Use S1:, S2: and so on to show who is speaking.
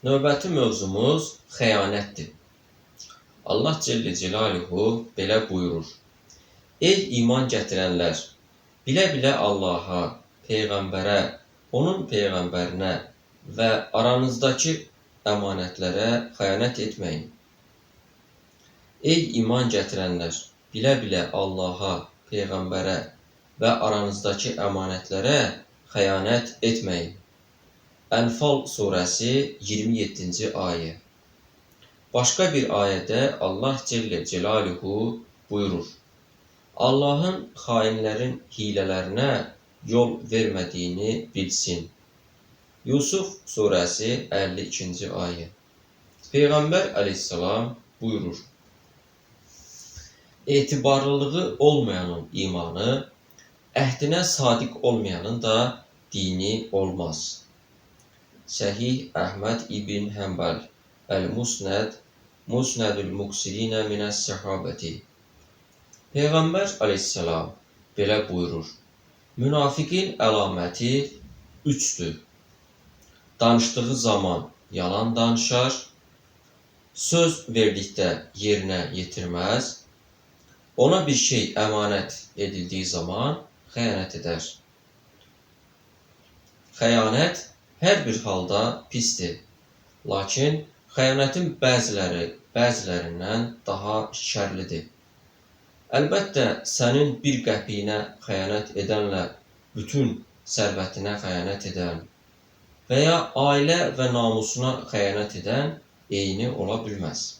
S1: Növbəti mövzumuz xəyanətdir. Allah Celle Celaluhu belə buyurur: Ey iman gətirənlər! Bilə-bilə Allaha, Peyğəmbərə, onun Peyğəmbərinə və aranızdakı əmanətlərə xəyanət etməyin. Ey iman gətirənlər! Bilə-bilə Allaha, Peyğəmbərə və aranızdakı əmanətlərə xəyanət etməyin. Ənfal surəsi 27-ci ayə. Başqa bir ayədə Allah Celle Celaluhu buyurur: Allahın xainlərin hilələrinə yol vermədiyini bilsin. Yusuf surəsi 52-ci ayə. Peyğəmbər əleyhissalam buyurur: Etibarlılığı olmayanın imanı, əhdinə sadiq olmayanın da dini olmaz. Səhih Əhməd ibn Həmbəl, Əl-Musnəd, Musnədül Muksirinə minəs-səhabəti. Peyğəmbər əleyhissalam belə buyurur: Münafiqin əlaməti üçdür. Danışdığı zaman yalan danışar, söz verdikdə yerinə yetirməz, ona bir şey əmanət edildiyi zaman xəyanət edər. Xəyanət hər bir halda pisdir. Lakin xəyanətin bəziləri bəzilərindən daha şərlidir. Əlbəttə, sənin bir qəpiyinə xəyanət edənlə bütün sərvətinə xəyanət edən və ya ailə və namusuna xəyanət edən eyni ola bilməz.